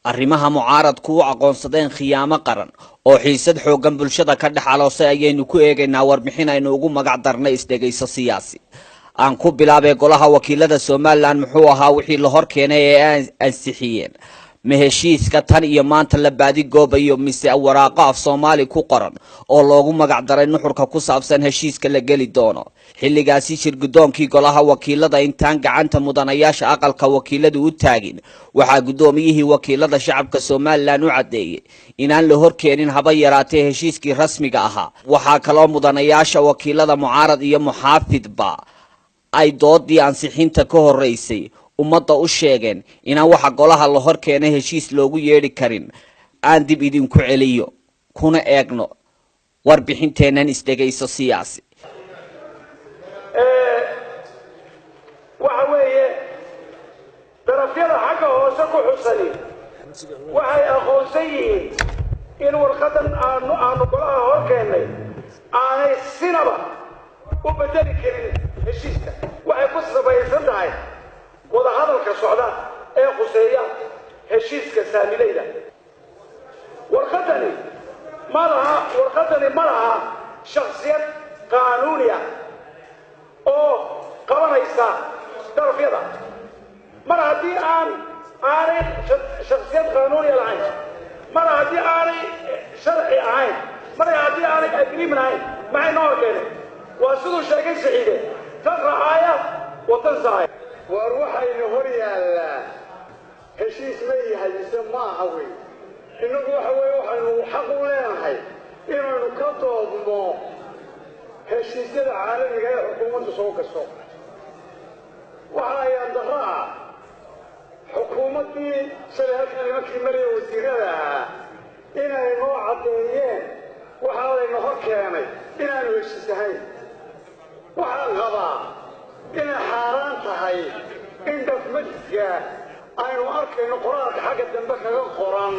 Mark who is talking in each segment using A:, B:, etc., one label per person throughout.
A: Arrimaha mucaaradku u aqoonsadeen khiyaamo qaran oo xiisad xooggan bulshada ka dhex aloosay ayaynu ku eegaynaa warbixin aynu ugu magac darnay Isdhegayso Siyaasi. Aan ku bilaabay golaha wakiilada Somaliland. Muxuu ahaa wixii la hor keenay ee ay ansixiyeen? Ma heshiiska tan iyo maanta la baadigoobayo, mise waraaqo af Soomaali ku qoran oo loogu magac daray nuxurka ku saabsan heshiiska la geli doono? Xilligaasi shir guddoonkii golaha wakiilada intaan gacanta mudanayaasha aqalka wakiiladu u taagin, waxaa guddoomiyihii wakiilada shacabka Somaliland u caddeeyey inaan la hor keenin haba yaraatee heshiiskii rasmiga ahaa. Waxaa kaloo mudanayaasha wakiilada, mucaarad iyo muxaafidba, ay doodii ansixinta ka horreysay ummadda u sheegeen inaan waxa golaha la hor keenay heshiis loogu yeedhi karin. Aan dib idinku celiyo kuna eegno warbixinteennan Isdhegayso Siyaasi.
B: Waxa weeye, darafyada xagga hoose ku xusani waxay aqoonsan yihiin in warqadan aanu golaha hor keennay aanay sinaba u bedeli karin heshiiska. Waxay ku sabaysan tahay wadahadalka socda ee khuseeya heshiiska saamilayda. Warqadani ma laha, warqadani ma laha shaksiyad qaanuuni ah oo qabanaysa darafyada. Mar haddii aanay shaksiyad qaanuuniya lahayn, mar haddii aanay sharci ahayn, mar haddii aanay agreement ahayn, maxay noo hor keenay? Waa siduu sheegay Saciide: tan racaaya wa tan saaya.
C: Waar, waxaynu hor yaallaa heshiis ma yahay mise ma aha wey? Innagu waxa weeye waxaynu xaq u leenahay inaynu ka doodno heshiisyada caalamiga ee xukuumaddu soo gasho. Waxa ayaan darro ah xukuumaddii shalay halkan nimankii maraya wasiirada ahaa inay noo caddeeyeen waxaa layna hor keenay inaanu heshiis ahayn. Waxaan qabaa inay xaaraan tahay in documentiska aynu arkayno qoraalka xagga dambe kaga qoran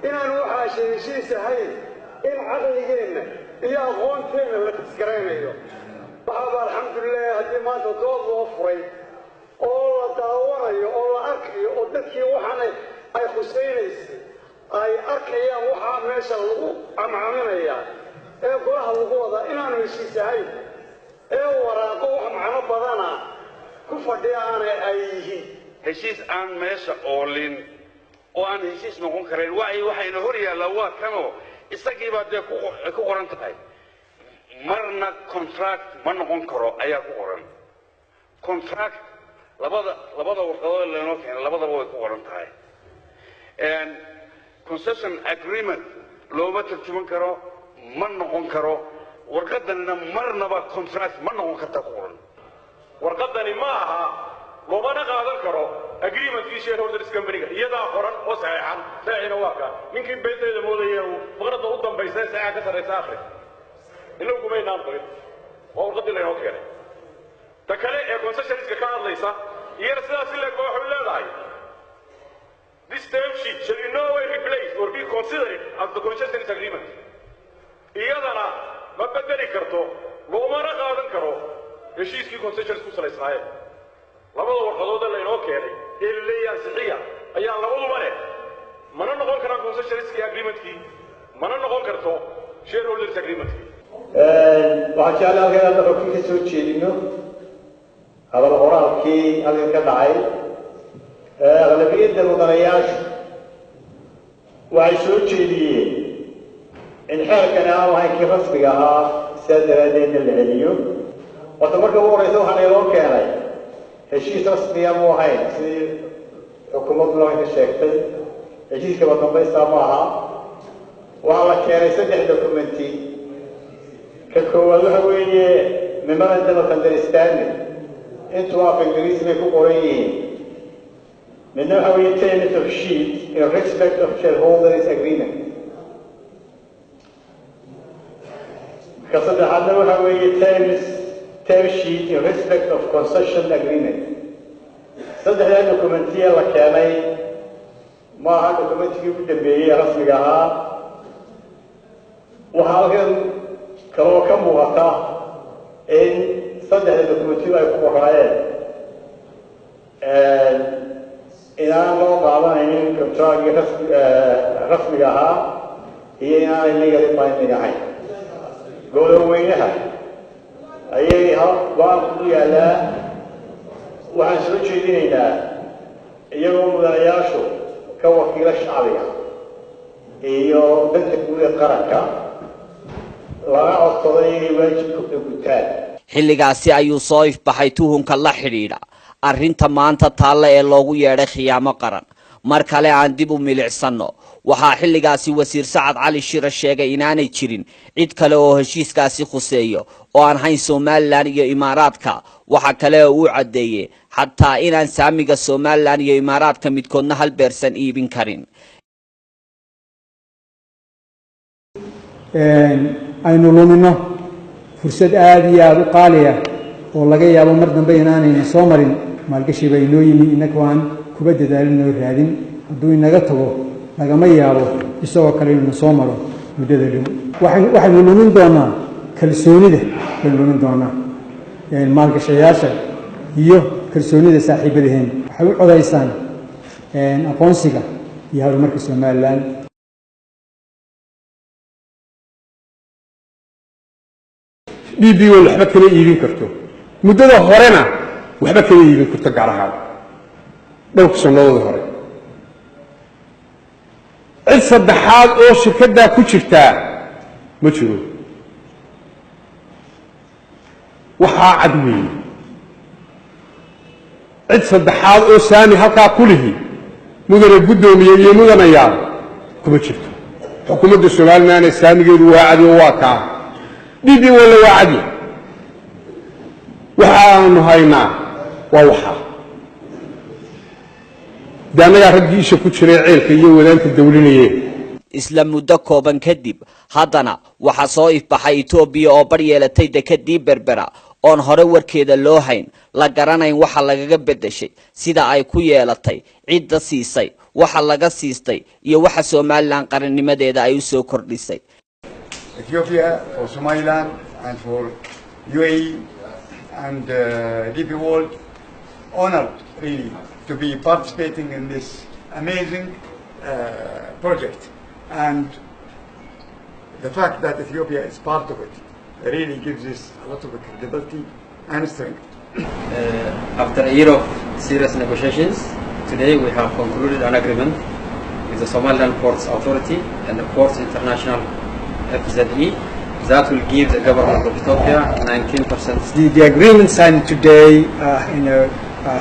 C: inaanu waxaasha heshiis ahayn, in caqligeenna iyo aqoonteenna la tisgaraynayo. Waxaaba alxamdulilah haddii maanta dood loo furay oo la daawanayo oo la arkayo oo dadkii waxaana ay khusaynaysay ay arkayaan waxaa meesha lagu camcaminayaa ee golaha lagu wadaa inaanu heshiis ahayn ee waraaqo wax macno badana ku fadhiya aanay ay yihiin.
D: Heshiis aan meesha oolin oo aan heshiis noqon karayn waay waxayna hor yaallaa waa kanoo isagiibaa dee ku qoran tahay. Marna contract ma noqon karo ayaa ku qoran. Contract labada warqadood laynoo keenay labadaba way ku qoran tahay. Concession agreement looma tarjuman karo, ma noqon karo. Warqadanina marnaba contract ma noqon karta ku qoran.
E: Warqadani ma aha, loomana qaadan karo agreementkii shareholders companyga. Iyadaa qoran oo saxeexan, saxiixina waa ka ninkii beenteeda moodaya uu faqradda u dambaysa saxiixa ka sarraysa akhri. Inagu kumaynaan qorin, waa warqaddii laynoo keenay. Ta kale ee concessionska ka hadlaysa iyana sidaas in leeg ba waxay leedahay: "This term sheet shall in no way replace or be considered as the concessions agreement." Iyadana ma bedeli karto, loomana qaadan karo heshiiskii concessions ku salaysnaayeen. Labada warqadood ee laynoo keenay ee la leeyahay ansixiya ayaa labaduba leh mana noqon karaan concessionskii agreementkii, mana noqon karto shareholders agreementkii.
C: Waxaan jeclay halkan inaan xogkii ka soo jeedino hadal qoraalkii halkan ka dhacay. Aqlabiyadda mudanayaashu waxay soo jeediyeen in xeerkani aanu ahayn kii rasmiga ahaa, sidaa daraaddeedna la celiyo. Horta marka ugu horeysa waxaa nayloo keenay heshiis rasmiya mu ahayn, sidii xukuumadduna ka sheegtay. Heshiiskaba dambaystaa ma aha. Waxaa la keenay saddex documenti. Ka koowaad waxa weeye memorandum of understanding, intuu af Ingiriisi bay ku qoran yihiin. Midna waxa weeye terms of sheet in respect of shareholders agreement. Ka saddexaadna waxa weeye term sheet in respect of concession agreement. Saddexdaa documentiya la keenay ma aha documentigii ugu dambeeyey ee rasmiga ahaa. Waxaa halkan kaloo ka muuqata in saddexda documentiyu ay ku qoraayeen. Inaan loo qaadanaynin contractgii rasmiga ahaa iyo inaanay legally binding ahayn. Goloweynaha ayay go-aanku ku yaallaa. Waxaan soo jeedinaynaa, iyagoo mudanayaashu ka wakiilo shacbiga iyo danta guud ee qaranka, laga codsaday inay waajibkooda gutaan.
A: Xilligaasi ayuu soo ifbaxay tuhunka la xidhiidha arrinta maanta taalla ee loogu yeedhay khiyaamo qaran. Mar kale aan dib u milicsanno. Waxaa xilligaasi Wasiir Sacad Cali Shire sheegay inaanay jirin cid kale oo heshiiskaasi khuseeyo oo aan hayn Somaliland iyo Imaaraadka. Waxa kale oo uu caddeeyey xataa inaan saamiga Somaliland iyo Imaaraadka midkoodna hal percent iibin karin.
F: Aynu lumino fursad aada iyo aada u qaaliya oo laga yaabo mar dambe inaanayna soo marin. Maalgashi baa inoo yimi innagoo aan kuba dadaalin oo raadin. Hadduu inaga tago, lagama yaabo isagoo kale inuuna soo maro muddada dhow. Waxaynu lumin doonaa kalsoonida, baynu lumin doonaa maalgashayaasha iyo kalsoonida saaxiibadaheen. Waxay u codaysaan aqoonsiga iyo horumarka Somaliland.
G: DP World waxba kama iibin karto muddada horena, waxba kama iibin karto, gaar ahaan dhowrka sannadood hore. Cid saddexaad oo shirkaddaa ku jirtaa ma jiro. Waxaa cad weeye, cid saddexaad oo saami halkaa ku lihi, mudane guddoomiye iyo mudanayaal, kuma jirto. Xukuumadda Somalilandna saamigeedu waa cadi oo waa kaa. DP Worldna waa cadi. Waxaanu haynaa waa waxaa de annagaa raggii isha ku jiray ceelka iyo wadaanta dawlinayeen.
A: Isla muddo kooban kadib haddana waxaa soo ifbaxay Etoobiya oo bar yeelatay dekadii Berbera oon hore warkeeda loo hayn, la garanayn waxa lagaga beddeshay, sida ay ku yeelatay, cidda siisay, waxa laga siistay iyo waxa Somaliland qarannimadeeda ay u soo kordhisay.
H: Ethiopia, for Somaliland, and for UAE and DP World, honored really to be participating in this amazing project. And the fact that Ethiopia is part of it really gives us a lot of credibility and strength.
I: After a year of serious negotiations, today we have concluded an agreement with the Somaliland Ports Authority and the Ports International FZE that will give the government of Ethiopia 19%.
J: The agreement signed today,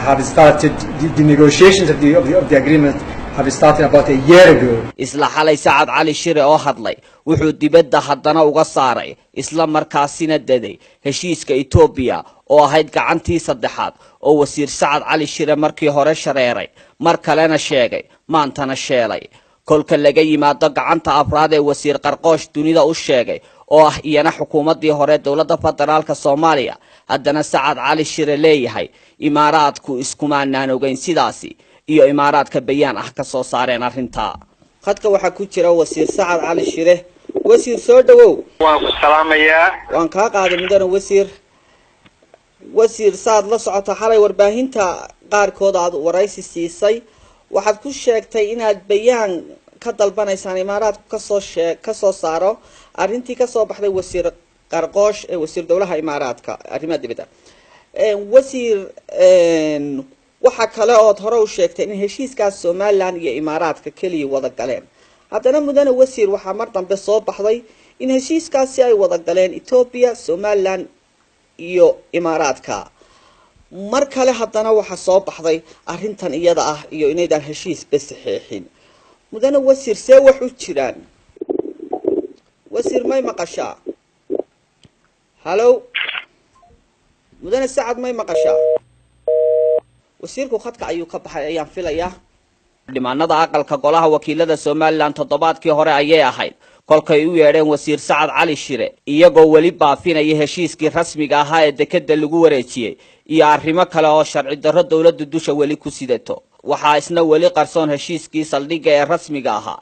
J: have started, the negotiations of the agreement have started about a year ago.
A: Isla xalay Sacad Cali Shire oo hadlay wuxuu dibadda haddana uga saaray, isla markaasina daday heshiiska Etoobiya oo ahayd gacantii saddexaad oo Wasiir Sacad Cali Shire markii hore shareeray, mar kalena sheegay, maantana sheelay. Kolka laga yimaado gacanta afraad ee Wasiir Qarqoosh dunida u sheegay oo ah iyana xukuumaddii hore dowladda federaalka Soomaaliya, haddana Sacad Cali Shire leeyahay Imaaraadku iskumaanaan ogeyn sidaasi iyo Imaaraadka bayaan ah ka soo saareen arrintaa. Khadka waxaa ku jira Wasiir Sacad Cali Shire. Wasiir, soo dhawow.
K: Waan ku salaamayaa.
A: Waan kaa qaaday, mudane wasiir. Wasiir, saad la socota, xalay warbaahinta qaarkood aad waraysi siisay waxaad ku sheegtay inaad bayaan ka dalbanaysaan Imaaraadku kasoo shee kasoo saaro arrintii kasoo baxday Wasiir Qarqoosh ee wasiir dowlaha Imaaraadka arrimaha dibadda. Wasiir, waxa kale ood hore u sheegtay in heshiiskaas Somaliland iyo Imaaraadka keliya wada galeen. Haddana, mudane wasiir, waxaa mar dambe soo baxday in heshiiskaasi ay wada galeen Etoobiya, Somaliland iyo Imaaraadka. Mar kale haddana waxaa soo baxday arrintan iyada ah iyo inaydaan heshiisba saxeexin. Mudane wasiir, see wax u jiraan? Wasiir, may maqashaa? Hallo, mudane Sacad, may maqashaa? Wasiirku khadka ayuu ka baxay ayaan filayaa. Dhimaanada aqalka golaha wakiilada Somaliland toddobaadkii hore ayay ahayd kolkay u yeedheen Wasiir Sacad Cali Shire, iyagoo weli baafinaya heshiiskii rasmiga ahaa ee dekeda lagu wareejiyey iyo arrimo kale oo sharci darro dowladdu dusha weli ku sidato. Waxaa isna weli qarsoon heshiiskii saldhigga ee rasmiga ahaa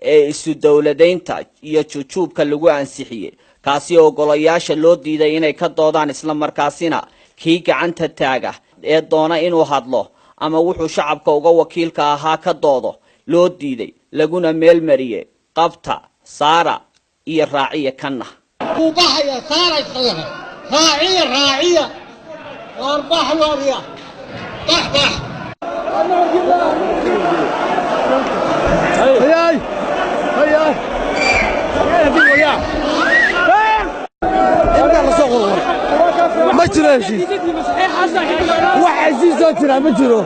A: ee isu dowladaynta iyo jujuubka lagu ansixiyey, kaasi oo golayaasha loo diiday inay ka doodaan, isla markaasina kii gacanta taaga ee doona inuu hadlo Ama wuxuu shacabka uga wakiilka ahaa ka doodo loo diiday, laguna meel mariyey qabta, saara iyo raaciya kanna.
K: Wuu baxaya, saara isqadana, raaciya, raaciya, waar bax, waarya, bax, bax.
L: Hayay hayay, intaa la soo qorqor ma jiro heshiis, wax heshiisoo jira ma jiro.